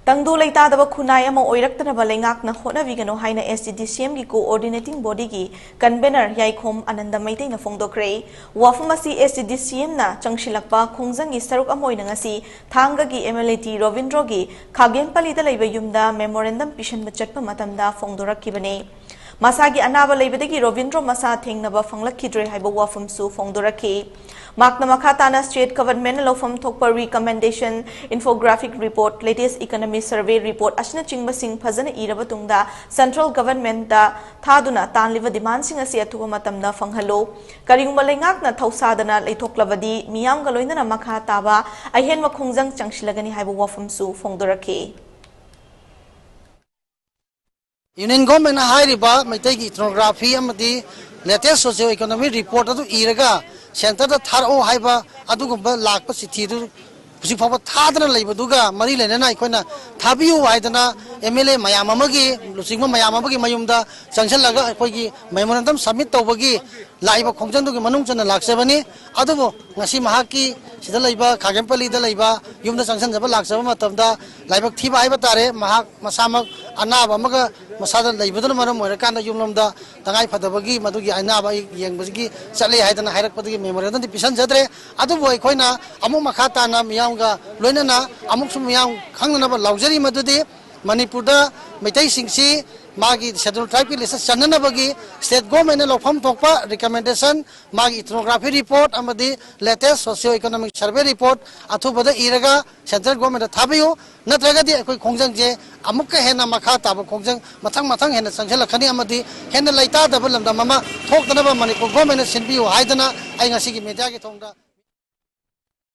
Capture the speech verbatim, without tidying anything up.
ꯇꯪꯗꯨ ꯂꯩꯇꯥꯗꯕ ꯈꯨꯟꯅꯥꯏ ꯑꯃ ꯑꯣꯏꯔꯛꯇꯅꯕ ꯂꯩꯉꯥꯛꯅ ꯍꯣꯠꯅꯕꯤꯒꯅꯨ ꯍꯥꯏꯅ S T D C M ꯒꯤ coordinating body ꯒꯤ convener ꯌꯥꯏꯈꯣꯝ ꯑꯅꯟꯗ ꯃꯩꯇꯩꯅ ꯐꯣꯡꯗꯣꯛꯈ꯭ꯔꯦ꯫ ꯋꯥꯐꯝ ꯑꯁꯤ S T D C M ꯅ ꯆꯪꯁꯤꯜꯂꯛꯄ ꯈꯣꯡꯖꯪꯒꯤ ꯁꯔꯨꯛ ꯑꯃ ꯑꯣꯏꯅ ꯉꯁꯤ ꯊꯥꯡꯒꯒꯤ M L A ꯇꯤ ꯔꯣꯕꯤꯟꯗ꯭ꯔꯣꯒꯤ ꯈꯥꯒꯦꯝꯄꯜꯂꯤꯗ ꯂꯩꯕ ꯌꯨꯝꯗ memorandum ꯄꯤꯁꯟꯕ ꯆꯠꯄ ꯃꯇꯝꯗ ꯐꯣꯡꯗꯣꯔꯛꯈꯤꯕꯅꯤ꯫ ꯃꯁꯥꯒꯤ ꯑꯅꯥꯕ ꯂꯩꯕꯗꯒꯤ ꯔꯣꯕꯤꯟꯗ꯭ꯔꯣ ꯃꯁꯥ ꯊꯦꯡꯅꯕ ꯐꯪꯂꯛꯈꯤꯗ꯭ꯔꯦ ꯍꯥꯏꯕ ꯋꯥꯐꯝꯁꯨ ꯐꯣꯡꯗꯣꯔꯛꯈꯤ꯫ ꯃꯍꯥꯛꯅ ꯃꯈꯥ ꯇꯥꯅ state government ꯅ ꯂꯧꯐꯝ ꯊꯣꯛꯄ recommendation, infographic report, latest economy survey report ꯑꯁꯤꯅꯆꯤꯡꯕꯁꯤꯡ ꯐꯖꯅ ꯏꯔꯕ ꯇꯨꯡꯗ central government ꯇ ꯊꯥꯗꯨꯅ ꯇꯥꯜꯂꯤꯕ demand ꯁꯤꯡ ꯑꯁꯤ ꯑꯊꯨꯕ ꯃꯇꯝꯗ ꯐꯪꯍꯜꯂꯨ꯫ ꯀꯔꯤꯒꯨꯝꯕ ꯂꯩꯉꯥꯛꯅ ꯊꯧꯁꯥꯗꯅ ꯂꯩꯊꯣꯛꯂꯕꯗꯤ ꯃꯤꯌꯥꯝꯒ ꯂꯣꯏꯅꯅ ꯃꯈꯥ ꯇꯥꯕ ꯑꯍꯦꯟꯕ ꯈꯣꯡꯖꯪ ꯆꯪꯁꯤꯜꯂꯒꯅꯤ ꯍꯥꯏꯕ ꯋꯥꯐꯝꯁꯨ ꯐꯣꯡꯗꯣꯔꯛꯈꯤ꯫ Union Government ꯅ ꯍꯥꯏꯔꯤꯕ ꯃꯩꯇꯩꯒꯤ ethnography ꯑꯃꯗꯤ latest socio economic report ꯑꯗꯨ ꯏꯔꯒ centre ꯗ ꯊꯥꯔꯛꯎ ꯍꯥꯏꯕ ꯑꯗꯨꯒꯨꯝꯕ ꯂꯥꯛꯄ ꯆꯤꯊꯤꯗꯨ ꯍꯧꯖꯤꯛ ꯐꯥꯎꯕ ꯊꯥꯗꯅ ꯂꯩꯕꯗꯨꯒ ꯃꯔꯤ ꯂꯩꯅꯅ ꯑꯩꯈꯣꯏꯅ ꯊꯥꯕꯤꯌꯨ ꯍꯥꯏꯗꯅ M L A ꯃꯌꯥꯝ ꯑꯃꯒꯤ, ꯂꯨꯆꯤꯡꯕ ꯃꯌꯥꯝ ꯑꯃꯒꯤ ꯃꯌꯨꯝꯗ ꯆꯪꯁꯤꯜꯂꯒ ꯑꯩꯈꯣꯏꯒꯤ memorandum submit ꯇꯧꯕꯒꯤ ꯂꯥꯛꯏꯕ ꯈꯣꯡꯖꯪꯗꯨꯒꯤ ꯃꯅꯨꯡ ꯆꯟꯅ ꯂꯥꯛꯆꯕꯅꯤ꯫ ꯑꯗꯨꯕꯨ ꯉꯁꯤ ꯃꯍꯥꯛꯀꯤ ꯁꯤꯗ ꯂꯩꯕ ꯈꯥꯒꯦꯝꯄꯜꯂꯤꯗ ꯂꯩꯕ ꯌꯨꯝꯗ ꯆꯪꯁꯤꯟꯖꯕ ꯂꯥꯛꯆꯕ ꯃꯇꯝꯗ ꯂꯥꯏꯕꯛ ꯊꯤꯕ ꯍꯥꯏꯕ ꯇꯥꯔꯦ, ꯃꯍꯥꯛ ꯃꯁꯥꯃꯛ ꯑꯅꯥꯕ ꯑꯃꯒ ꯃꯁꯥꯗ ꯂꯩꯕꯗꯨꯅ ꯃꯔꯝ ꯑꯣꯏꯔꯀꯥꯟꯗ ꯌꯨꯝꯂꯣꯝꯗ ꯇꯉꯥꯏ ꯐꯗꯕꯒꯤ ꯃꯗꯨꯒꯤ ꯑꯅꯥꯕ ꯑꯩ ꯌꯦꯡꯕꯒꯤ ꯆꯠꯂꯦ ꯍꯥꯏꯗꯅ ꯍꯥꯏꯔꯛꯄꯗꯒꯤ memorandum ꯗꯤ ꯄꯤꯁꯟꯖꯗ꯭ꯔꯦ꯫ ꯑꯗꯨꯕꯨ ꯑꯩꯈꯣꯏꯅ ꯑꯃꯨꯛ ꯃꯈꯥ ꯇꯥꯅ ꯃꯤꯌꯥꯝꯒ ꯂꯣꯏꯅꯅ ꯑꯃꯨꯛꯁꯨ ꯃꯤꯌꯥꯝ ꯈꯪꯅꯅꯕ ꯂꯥꯎꯖꯔꯤ ꯃꯗꯨꯗꯤ ꯃꯅꯤꯄꯨꯔꯗ ꯃꯩꯇꯩꯁꯤꯡꯁꯤ ꯃꯥꯒꯤ schedule tribe ꯀꯤ list ꯇ ꯆꯟꯅꯅꯕꯒꯤ state government ꯅ ꯂꯧꯐꯝ ꯊꯣꯛꯄ recommendation, ꯃꯥꯒꯤ ethnography report ꯑꯃꯗꯤ latest socio economic survey report ꯑꯊꯨꯕꯗ ꯏꯔꯒ central government ꯇ ꯊꯥꯕꯤꯌꯨ꯫ ꯅꯠꯇ꯭ꯔꯒꯗꯤ ꯑꯩꯈꯣꯏ ꯈꯣꯡꯖꯪꯁꯦ ꯑꯃꯨꯛꯀ ꯍꯦꯟꯅ ꯃꯈꯥ ꯇꯥꯕ ꯈꯣꯡꯖꯪ ꯃꯊꯪ ꯃꯊꯪ ꯍꯦꯟꯅ ꯆꯪꯁꯤꯜꯂꯛꯀꯅꯤ ꯑꯃꯗꯤ ꯍꯦꯟꯅ ꯂꯩꯇꯥꯗꯕ ꯂꯝꯗꯝ ꯑꯃ ꯊꯣꯛꯇꯅꯕ ꯃꯅꯤꯄꯨꯔ government ꯅ ꯁꯤꯟꯕꯤꯌꯨ ꯍꯥꯏꯗꯅ ꯑꯩ ꯉꯁꯤꯒꯤ media ꯒꯤ ꯊꯣꯡꯗ